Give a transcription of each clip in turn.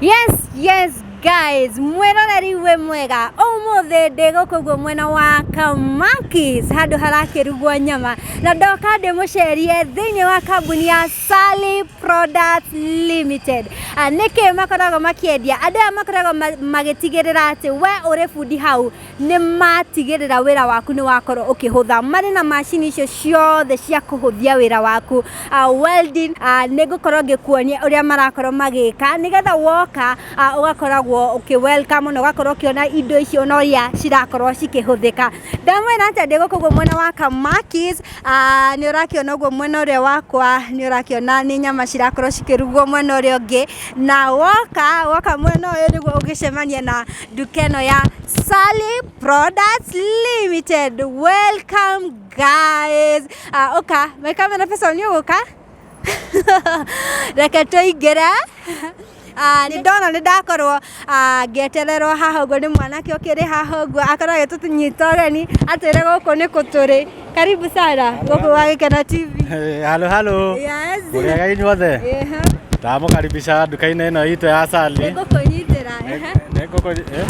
Yes, guys, mwĩroreri wĩ mwega. Ũmũthĩ ndĩ gũkũ ũguo mwena wa Kamakis, handũ harakĩrugwo nyama, na ndoka ndĩmũcerie thĩinĩ wa kambuni ya Sally Products Limited. Ah, nĩkĩ makoragwo makĩendia? Andũ aya makoragwo magĩtigĩrĩra atĩ we ũrĩ bundi hau nĩ matigĩrĩra wĩra waku nĩ wakorwo ũkĩhũtha. Marĩ na macini icio ciothe cia kũhũthia wĩra waku. Welding, nĩ ngũkorwo ngĩkuonia ũrĩa marakorwo magĩka nĩgetha woka ũgakoragwo ũkĩ welcome na ũgakorwo ũkĩona indo icio na ũrĩa cirakorwo cikĩhũthĩka. Ndamwĩra atĩ ndĩ gũkũ ũguo mwena wa Kamakis, nĩ ũrakĩona ũguo mwena ũrĩa wakwa, nĩ ũrakĩona nĩ nyama cirakorwo cikĩrugwo mwena ũrĩa ũngĩ, na woka mwena ũyũ nĩguo ũgĩcemania na nduka ĩno ya Sally Products Limited. Welcome, guys. Ũka, my camera person, nĩ ũgũka? Reke tũingĩre. Nĩ ndona nĩ ndakorwo ngĩetererwo haha ũguo nĩ mwanake ũkĩrĩ haha ũguo, akorwo agĩtũnyita ũgeni atwĩre gũkũ nĩ kũ tũrĩ. Karibu sana gũkũ gwa Gĩkeno TV. Hey, halo halo. Yes. Mũrĩega inyuothe? Ehe. Ndamũkaribisha nduka-inĩ ĩno itũ ya Sally. Nĩngũkũnyitĩra. Ehe.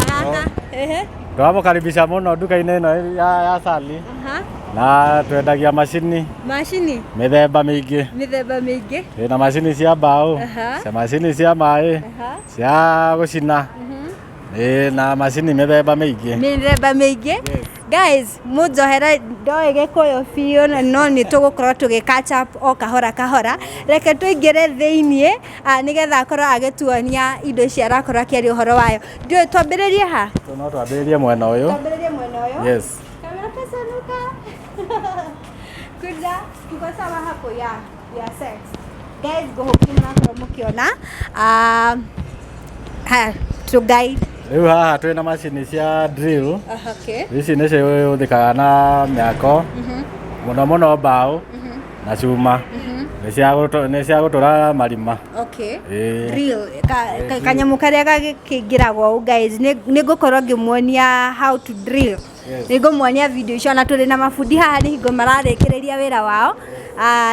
Gaka. Ehe. Ndamũkaribisha mũno nduka-inĩ ĩno ya Sally. Na twendagia macini Macini mĩthemba mĩingĩ. Mĩthemba mĩingĩ. Twĩna macini cia mbaũ, cia macini cia maĩ, cia gũcina. Ĩĩ, na macini mĩthemba mĩingĩ. Mĩthemba mĩingĩ. Guys, mũnjohere, ndoĩ Gĩkũyũ biũ na no nĩ tũgũkorwo tũgĩ catch up o kahora kahora. Reke tũingĩre thĩiniĩ nĩgetha akorwo agĩtuonia indo ici arakorwo akĩaria ũhoro wayo. Ndiũĩ twambĩrĩrie ha? No twambĩrĩrie mwena ũyũ. Twambĩrĩrie mwena ũyũ. Yes. Camera person, uka. Kuja, tuko sawa hapo? Yeah, we are set. Guys, ngũhũki mũrakorwo mũkĩona. Haya, to guide. Rĩu haha twĩna macini cia drill. Ici nĩcio ihũthĩkaga na mĩako, mũno mũno mbaũ na cuma. Nĩ cia gũtũra marima. Ĩĩ. Drill, kanyamũ karĩa gagĩkĩingĩragwo ũũ, guys, nĩ ngũkorwo ngĩmuonia how to drill. Nĩ ngũmuonia video icio, na tũrĩ na mabundi haha, nĩ hingo mararĩkĩrĩria wĩra wao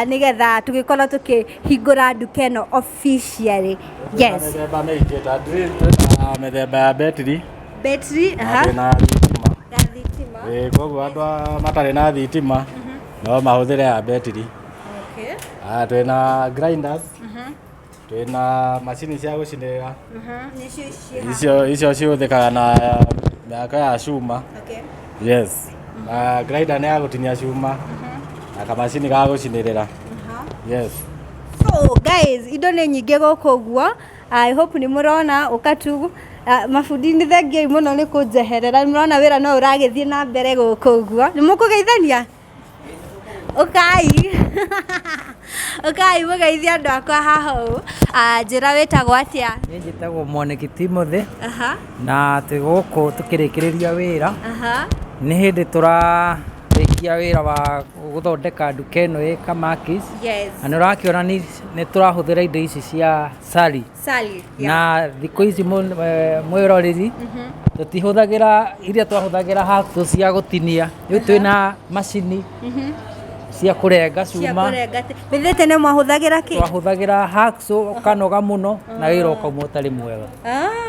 nĩgetha tũgĩkorwo tũkĩhingũra nduka ĩno officially. Yes. Mĩthemba mĩingĩ ta drill, twĩna mĩthemba ya betiri Battery, na twĩna thitima. Ya thitima. Ĩĩ, koguo andũ a matarĩ na thitima no mahũthĩre ya betiri. Ah, twĩna grinders, twĩna macini cia gũcinĩrĩra. Nĩcio ici haha? Icio cihũthĩkaga na mĩako ya cuma. Yes, na grinder nĩ ya gũtinia cuma na kamacini ga gũcinĩrĩra. Yes. So guys, indo nĩ nyingĩ gũkũ ũguo. I hope nĩ mũrona. Ũka tu. Mabundi, nĩ thengioi mũno nĩ kũnjeherera. Nĩ mũrona wĩra no ũragĩthiĩ na mbere gũkũ ũguo. Nĩ mũkũgeithania? Ũkai, ũkai mũgeithie andũ akwa haha ũũ. Ah, njĩra wĩtagwo atĩa? Niĩ njĩtagwo Mwanĩki Timothy na twĩ gũkũ tũkĩrĩkĩrĩria wĩra. Nĩ hĩndĩ tũrarĩkia wĩra wa gũthondeka nduka ĩno ĩ Kamakis. Na nĩ ũrakĩona nĩ tũrahũthĩra indo ici cia Sally. Sally, yeah. Na thikũ ici mwĩroreri, tũtihũthagĩra iria twahũthagĩra hacksaw cia gũtinia. Rĩu twĩna macini cia kũrenga cia cuma. Kũrenga. Mĩthĩ tene mwahũthagĩra kĩ? Twahũthagĩra hacksaw, ũkanoga mũno na wĩra ũkauma ũtarĩ mwega.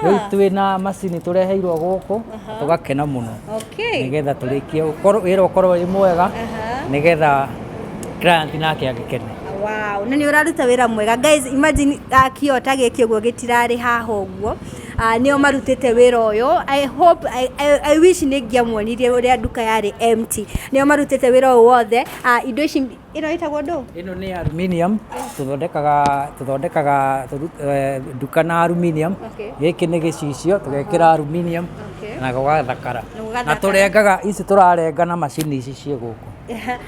Rĩu twĩna macini tũreheirwo gũkũ, tũgakena mũno nĩgetha tũrĩkie wĩra ũkorwo wĩ mwega, nĩgetha client nake agĩkene. Wow, na nĩ ũraruta wĩra mwega. Guys, imagine kĩo ta gĩkĩ ũguo gĩtirarĩ haha ũguo. Nĩo marutĩte wĩra ũyũ. I hope, I wish nĩ ngĩamuonirie ũrĩa nduka yarĩ empty. Nĩo marutĩte wĩra ũyũ wothe. Indo ici, ĩno ĩtagwo ndũ? Ĩno nĩ aluminium, tũthondekaga nduka na aluminium. Gĩkĩ nĩ gĩcicio, tũgekĩra aluminium na gũgathakara. Na gũgathakara. Na tũrengaga ici, tũrarenga na macini ici ciĩ gũkũ.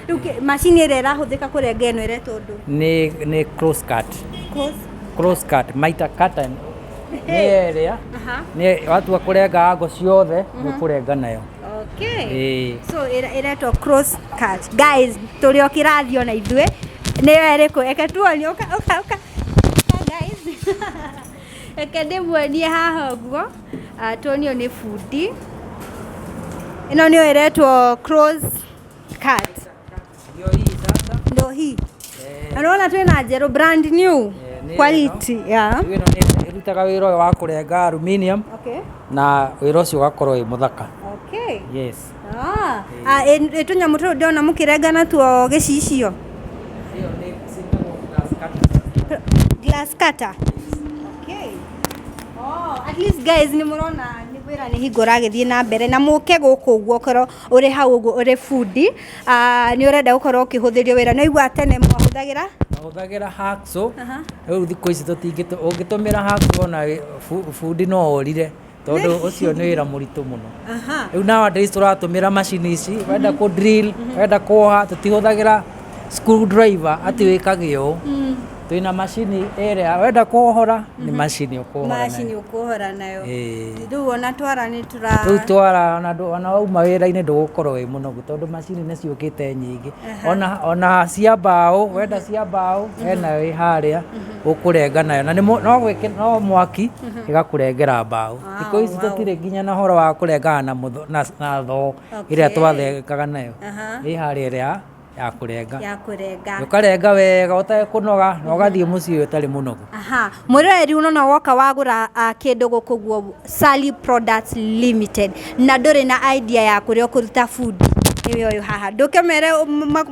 Rĩu macini ĩrĩa ĩrahũthĩka kũrenga ĩno ĩretwo ndũ? Nĩ cross cut. Cross? Cross cut, miter cutter nĩ ĩrĩa nĩ watua kũrenga ango ciothe, nĩ ũkũrenga nayo. Ĩĩ. So ĩretwo cross cut. Guys, tũrĩ o kĩrathi ona ithuĩ. Nĩyo ĩrĩkũ? Eke tuonie. Ũka, ũka, ũka. Ũka, guys. Reke ndĩmuonie haha ũguo. Ah, tuonio nĩ bundi. Ĩno nĩyo ĩretwo cross cut. Ndio hii sasa. Ndio hii. Eh. Na nĩwona twĩna njerũ, brand new Nĩ quality, yeah. Rĩu ĩno nĩ Tũrutaga wĩra ũyũ wa kũrenga aluminium. Okay. Na wĩra ũcio ũgakorwo wĩ mũthaka. Okay. Yes. Ah, ah, ĩ tũnyamũ tũtũ ndĩrona mũkĩrenga natuo gĩcicio. Ĩyo nĩ ciĩtagwo glass cutter. Glass cutter. Okay. Oh, at least guys nĩ mũrona nĩ wĩra nĩ hingo ũragĩthiĩ na mbere na mũke gũkũ ũguo okorwo ũrĩ hau ũguo ũrĩ bundi, ah, nĩ ũrenda gũkorwo ũkĩhũthĩrio wĩra. Nĩ waigua tene mwahũthagĩra? Mahũthagĩra hacksaw. Rĩu thikũ ici tũtingĩ ũngĩtũmĩra hacksaw ona bundi no orire tondũ ũcio nĩ wĩra mũritũ mũno. Rĩu nowadays tũratũmĩra macini ici, wenda kũ drill, wenda kuoha, tũtihũthagĩra screwdriver atĩ wĩkage ũũ. Twĩna macini ĩrĩa wenda kuohora nĩ macini ũkuohora nayo. Macini ũkuohora nayo. Ĩĩ. Rĩu ona twara nĩ tũra. Rĩu twara ona wauma wĩra-inĩ ndũgũkorwo wĩ mũnogu tondũ macini nĩ ciũkĩte nyingĩ. Ona cia mbaũ, wenda cia mbaũ hena ĩ harĩa ũkũrenga nayo na no mwaki ĩgakũrengera mbaũ. Thikũ ici tũtirĩ nginya na ũhoro wa kũrengaga na thoo ĩrĩa twathengaga nayo. Ĩ harĩa ĩrĩa ya kũrenga. Ya kũrenga. Ũkarenga wega ũtekũnoga na ũgathiĩ mũciĩ ũtarĩ mũnogu. Aha. Mwĩroreri ũrona woka wagũra kĩndũ gũkũ guo Sally Products Limited na ndũrĩ na idea ya kũrĩa ũkũruta bundi nĩwe ũyũ haha. Ndũkĩmere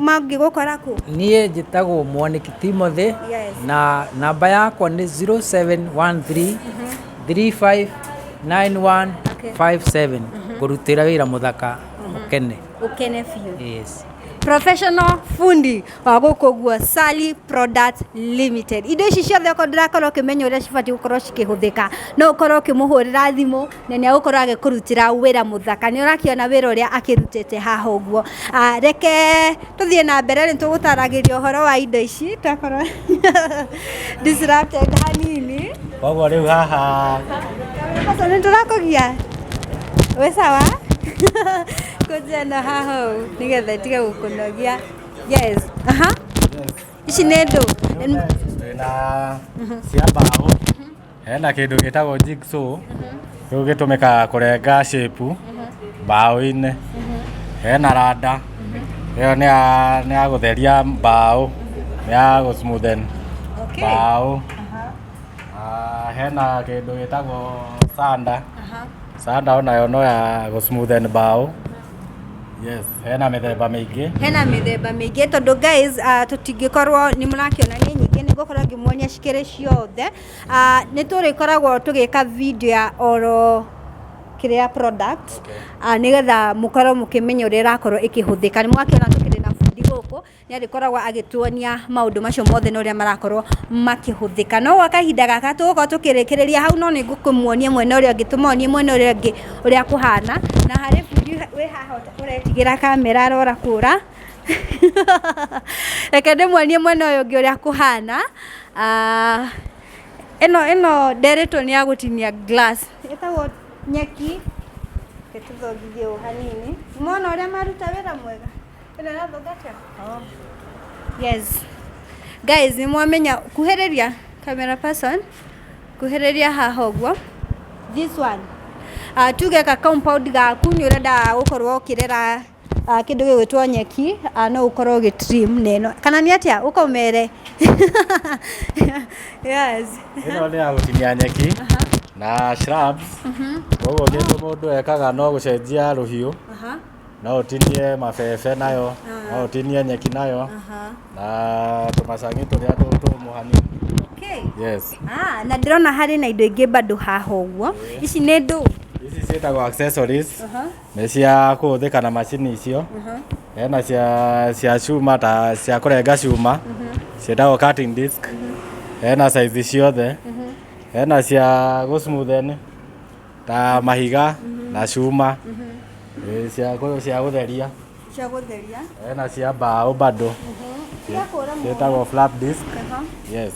mangĩgũkora kũ? Niĩ njĩtagwo Mwanĩki Timothy. Yes. Na namba yakwa nĩ 0713 3591 57. Ngũrutĩra wĩra mũthaka ũkene. Ũkene biũ. Yes. Professional fundi wa gũkũ guo Sally Products Limited. Indo ici ciothe okorwo ndũrakorwo ũkĩmenya ũrĩa cibatiĩ gũkorwo cikĩhũthĩka, no ũkorwo ũkĩmũhũrĩra thimũ na nĩ egũkorwo agĩkũrutĩra wĩra mũthaka. Nĩ ũrakĩona wĩra ũrĩa akĩrutĩte haha ũguo. Reke tũthiĩ na mbere, nĩ tũgũtaragĩria ũhoro wa indo ici twakorwo disrupted hanini. Koguo rĩu haha Sasa nĩ tũrakũgia. Wĩ sawa? Kũnjia na haha ũũ nĩgetha ĩtige gũkũnogia. Yes. Aha. Ici nĩ ndũ. Twĩna cia mbaũ, hena kĩndũ gĩtagwo jigsaw, kĩu gĩtũmĩkaga kũrenga shape mbaũ-inĩ. Hena randa, ĩyo nĩ ya gũtheria mbaũ, nĩ ya gũ smoothen mbaũ. Hena kĩndũ gĩtagwo sander. Sander onayo no ya gũ smoothen mbaũ. Yes, hena mĩthemba mĩingĩ. Hena mĩthemba mĩingĩ tondũ guys, tũtingĩkorwo nĩ mũrakĩona nĩ nyingĩ, nĩ ngũkorwo ngĩmuonia cikĩrĩ ciothe. Nĩ tũrĩkoragwo tũgĩka video ya oro kĩrĩa product, nĩgetha mũkorwo mũkĩmenya ũrĩa ĩrakorwo ĩkĩhũthĩka. Nĩ mwakĩona tũkĩrĩ na bundi gũkũ, nĩ arĩkoragwo agĩtuonia maũndũ macio mothe na ũrĩa marakorwo makĩhũthĩka. No gwa kahinda gaka tũgũkorwo tũkĩrĩkĩrĩria hau, no nĩ ngũkĩmuonia mwena ũrĩa ũngĩ, tũmonie mwena ũrĩa ũngĩ ũrĩa kũhana. Na harĩ bundi wĩ haha ũretigĩra kamera arora kũra. Reke ndĩmuonie mwena ũyũ ũngĩ ũrĩa kũhana. Ĩno nderĩtwo nĩ ya gũtinia glass. Ĩtagwo nyeki. Reke tũthongithie ũũ hanini. Mona ũrĩa maruta wĩra mwega. Ĩno ĩrathonga atĩa? Oh. Yes. Guys, nĩ mwamenya kuhĩrĩria camera person, kuhĩrĩria haha ũguo. This one. Tuge ka compound gaku nĩ ũrenda gũkorwo ũkĩrera kĩndũ gĩgwĩtwo nyeki, no ũkorwo ũgĩ trim na ĩno. Kana nĩ atĩa? Ũkomere. Yes. Ĩno nĩ ya gũtinia nyeki na shrubs. Koguo kĩndũ mũndũ ekaga no gũcenjia rũhiũ. No ũtinie mabebe nayo, no ũtinie nyeki nayo, na tũmacang'i tũrĩa tũmũ hanini. Okay. Yes. Na ndĩrona harĩ na indo ingĩ bado haha ũguo. Ici nĩ ndũ? Ici ciĩtagwo accessories. Nĩ cia kũhũthĩka na macini icio. Hena cia cuma ta cia kũrenga cuma, ciĩtagwo cutting disc. Hena size ciothe. Hena cia gũ smoothen ta mahiga na cuma. Cia gũtheria. Cia gũtheria. Hena cia mbaũ bado. Cia kũra mũno. Ciĩtagwo flap disc. Yes.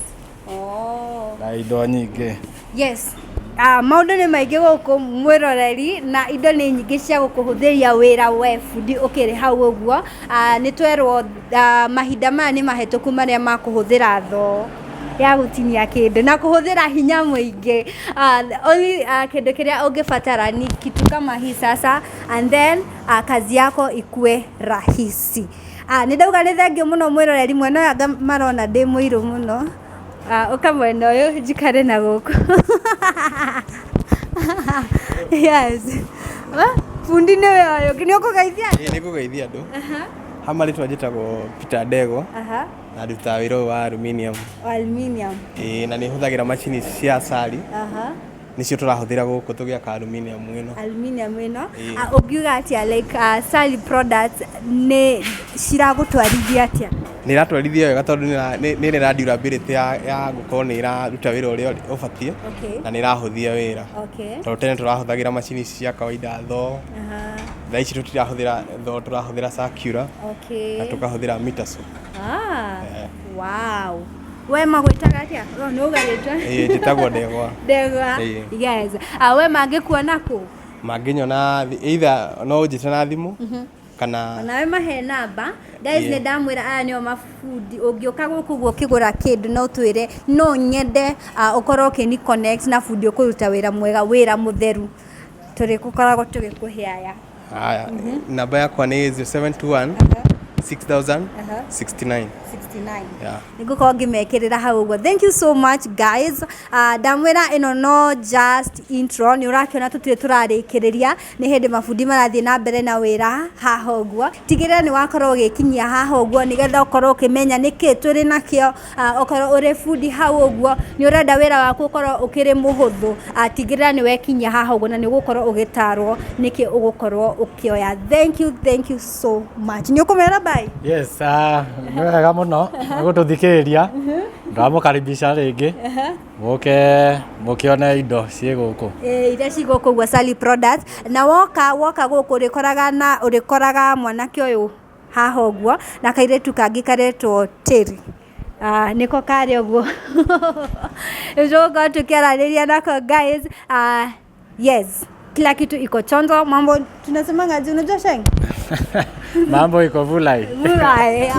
Oh. Na indo nyingĩ. Yes. Maũndũ nĩ maingĩ gũkũ mwĩroreri na indo nĩ nyingĩ cia gũkũhũthĩria wĩra we bundi ũkĩrĩ hau ũguo. Nĩ twerwo mahinda maya nĩ mahĩtũku marĩa ma kũhũthĩra thoo ya gũtinia kĩndũ na kũhũthĩra hinya mũingĩ. Only kĩndũ kĩrĩa ũngĩbatara ni kitu kama hii sasa, and then kazi yako ikue rahisi. Nĩ ndauga nĩ thengiũ mũno mwĩroreri, mwena ũyũ anga marona ndĩ mũirũ mũno. Ũka mwena ũyũ njikare na gũkũ. Yes. Ah, bundi nĩwe ũyũ, nĩ ũkũgeithia andũ? Ĩĩ, nĩ ngũgeithia andũ. Hama rĩtwa njĩtagwo Peter Ndegwa na ndutaga wĩra ũyũ wa aluminium. Aluminium. Ĩĩ, na nĩ hũthagĩra macini cia Sali. Nĩcio tũrahũthĩra gũkũ tũgĩaka aluminium ĩno. Aluminium ĩno. Ĩĩ. Ah, ũngiuga atĩa like Sali products nĩ ciragũtwarithia atĩa? Nĩ iratwarithia wega tondũ nĩ ĩrĩ durability ya gũkorwo nĩ ĩraruta wĩra ũrĩa ũbatiĩ na nĩ ĩrahũthia wĩra. Tondũ tene tũrahũthagĩra macini ici cia kawaida thoo. Thaa ici tũtirahũthĩra thoo, tũrahũthĩra circular na tũkahũthĩra miter saw. Wow. We magwĩtaga atĩa? Oh, nĩ uga rĩtwa? Ĩĩ, njĩtagwo Ndegwa. Ndegwa. Ĩĩ. Yes. Ah, we mangĩkuona kũ? Mangĩnyona either no ũnjĩte na thimũ kana Onawe mahe namba. Guys, Yeah. nĩ ndamwĩra aya nĩo mabundi. Ũngĩũka gũkũ ũguo ũkĩgũra kĩndũ no ũtwĩre no nyende ũkorwo ũkĩni connect na bundi ũkũruta wĩra mwega, wĩra mũtheru. Tũrĩgũkoragwo tũgĩkũhe aya. Haya, namba yakwa nĩ 0721 6069. 69. Yeah. Nĩngũkorwo ngĩmekĩrĩra hau ũguo. Thank you so much guys. Ndamwĩra ĩno no just intro, nĩ ũrakĩona tũtirĩ tũrarĩkĩrĩria, nĩ hĩndĩ mabundi marathiĩ na mbere na wĩra haha ũguo. Tigĩrĩra nĩ wakorwo ũgĩkinyia haha ũguo nĩgetha ũkorwo ũkĩmenya nĩkĩ tũrĩ nakĩo. Okorwo ũrĩ bundi hau ũguo nĩ ũrenda wĩra waku ũkorwo ũkĩrĩ mũhũthũ, tigĩrĩra nĩ wekinyia haha ũguo na nĩ ũgũkorwo ũgĩtarwo nĩkĩ ũgũkorwo ũkĩoya. Thank you, thank you so much. Nĩ ũkũmera bye? Yes, nĩ wega mũno nĩ gũtũthikĩrĩria. Ndamũkaribisha rĩngĩ mũke mũkĩone indo ciĩ gũkũ. Ĩĩ, iria ci gũkũ ũguo Sally Products. Na woka gũkũ ũrĩkoraga mwanake ũyũ haha ũguo na kairĩtu kangĩ karetwo Terry. Nĩko karĩ ũguo. Nĩtũgũkorwo tũkĩaranĩria nako guys. Yes, kila kitu iko chonjo. Mambo tunasemanga aje, unajua Sheng? Mambo iko vulai. Vulai.